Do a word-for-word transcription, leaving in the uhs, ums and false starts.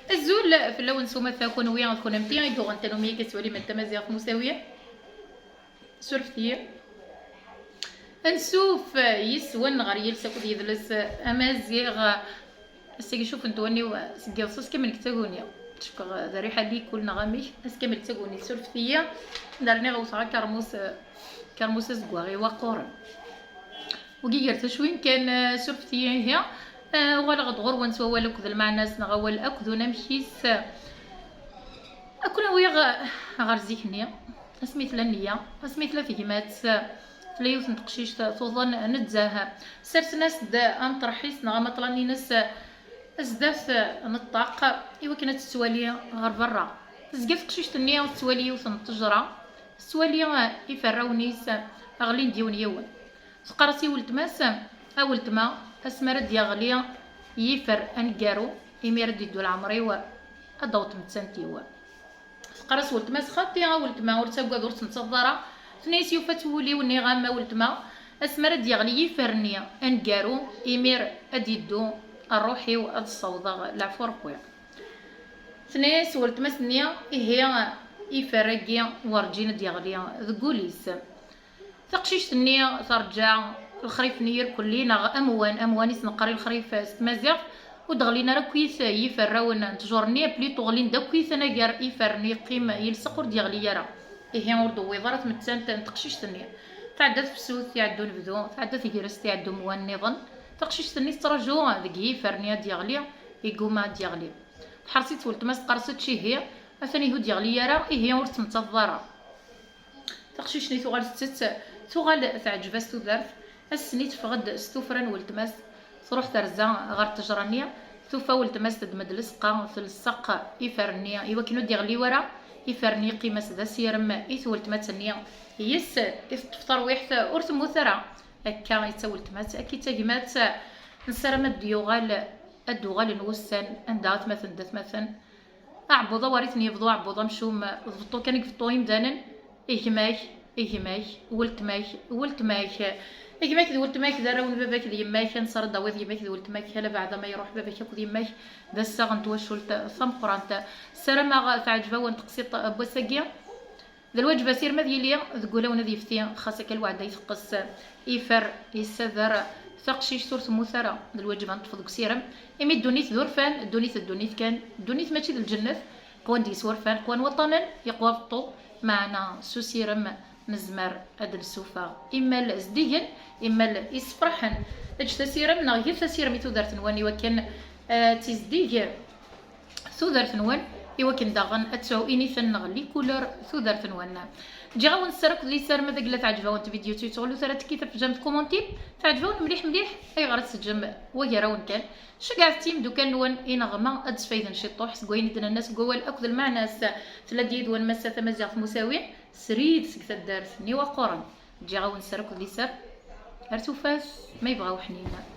Azul fell-awen s umata, kunwi d kunemti i yuɣen tanumi akka tettwalim n tamaziɣt Musawi. Surfet-iyi. Ansuf yes-wen ɣer yiles akked yidles amaziɣ. Ass-agi cufen-t waniw seg yiḍes, ass kamel deg taguni. Cukkeɣ d rriḥa n likul neɣ amek, ass kamel deg taguni. Surfet-iyi. Nderni ɣewteɣ akermus, akermus azeggaɣ iwaquren. Wigi gar tacwin kan, eh, surfet-iyi ihi. Eh, uɣaleɣ-d ɣur-wen s wawal akked lmeɛna-s neɣ awal akked unamek-is. Ad ken-awiɣ, eh, ɣer zik-nni, asmi tella nniya, asmi tella tegmat, eh, tella yiwet n teqcict tuḍen nezzeh. Sersen-as-d ameṭreḥ-is neɣ amaṭlan-ines, eh, zdat, eh, n ṭṭaq, i wakken ad tettwali ɣer berra. Tezga teqcict-nni tettwali yiwet n ttejra, tettwali, eh, iferrawen-is, eh, ɣlin-d yiwen yiwen. Teqqar-as i weltma-s: "A weltma, asmi ara d-yeɣli yifer aneggaru, imi ara d-iddu leɛmer-iw, ad d-taweḍ tmettant-iw." Teqqar-as weltma-s: "Xaṭi a weltma, ur ttagad, ur tettmettateḍ ara." Tenna-yas: "Yufa-tt wul-iw, nniɣ-am a weltma, asmi ara d-yeɣli yifer-nni aneggaru, imir ad d-iddu rruḥ-iw, ad ssawḍeɣ leɛfu Ṛebbi." Tenna-yas weltma-s-nni: "Ihi ifer-agi werǧin ad d-yeɣli deg wul-is." Taqcict-nni terǧa lexrif-nni irkelli neɣ amwan, amwan i s-neqqar i lexrif s tmaziɣt, ur d-ɣlin ara akkit yiferrawen n ttjur-nni, plutôt ɣlin-d akkit anagar ifer-nni yeqqim yelseq ur d-yeɣli ara. Ihi ur d-tewwiḍ ara tmettant n teqcict-nni. Tɛedda tefsut, iɛedda unebdu, tɛedda tegrest, iɛedda umwan nniḍen. Taqcict-nni tettraǧu deg yifer-nni ad d-yeɣli, iguma ad d-yeɣli. Tḥers-itt weltma-s, teqqar-as: "Ečč ihi, atan ihi ur d-yeɣli ara, ihi ur tettmettateḍ ara." Taqcict-nni tuɣal tettett, tuɣal teɛǧeb-as tudert. Ass-nni teffeɣ-d s tuffra n weltma-s, truḥ terza ɣer ttejra-nni, tufa weltma-s teddem-d lseqqa, telseq ifer-nni i wakken ur d-yeɣli wara. Ifer-nni yeqqim-as d asirem i tweltmat-nni, yes i teṭṭef tarwiḥt, ur temmut ara. Akka i d taweltmat, akka i d tagmat. Nessaram ad d-yuɣal, ad d-uɣalen wussan anda atmaten d atmaten. Aɛebbuḍ awer i ten-yebḍu aɛebbuḍ amcum, d beṭṭu kan i yebṭṭu imdanen. Gma-k, gma-k, weltma-k, weltma-k. Gma-k d weltma-k d arraw n baba-k d yemma-k, ansa ara d-tawiḍ gma-k d weltma-k, ala beɛda ma iruḥ baba-k akked yemma-k, d assaɣ n twacult tameqqrant. Ssarameɣ teɛǧeb-awen teqsiṭ n wass-agi. D lwaǧeb asirem ad yili deg wulawen ad yefti, xas akka lweɛda i teqqes. Ifer yessader taqcict ur temmut ara, d lwaǧeb ad neṭṭef deg usirem, imi ddunit d urfan, ddunit d ddunit kan, ddunit mačči d lǧennet, qwan deg-s wurfan, qwan waṭṭanen, yeqwa beṭṭu, meɛna s usirem nezmer ad d-nessufeɣ imal zeddigen, imal issefraḥen. Eǧǧet asirem neɣ get asirem i tudert-nwen i wakken, eh, ad tizdig tudert-nwen, i wakken daɣen ad tesɛu initen neɣ les couleurs tudert-nwen. Ǧǧiɣ-awen sser akked liser, ma d agla teɛǧeb-awen tvidyut, ur ttɣulut ara tekki tafejjant, kumunti, teɛǧeb-awen mliḥ mliḥ, ayɣer ad teǧǧem wagar-awen kan? Ceggɛet-tt i yimeddukal-nwen, ineɣma ad d-sfayden ciṭṭuḥ seg wayen i d-nenna seg wawal akked lmeɛna-s. Tella-d yid-wen Massa Tamaziɣt Musawi, srid seg taddart n Iwaqquren. Ǧǧiɣ-awen sser akked liser. Ar tufat, ma yebɣa uḥnin.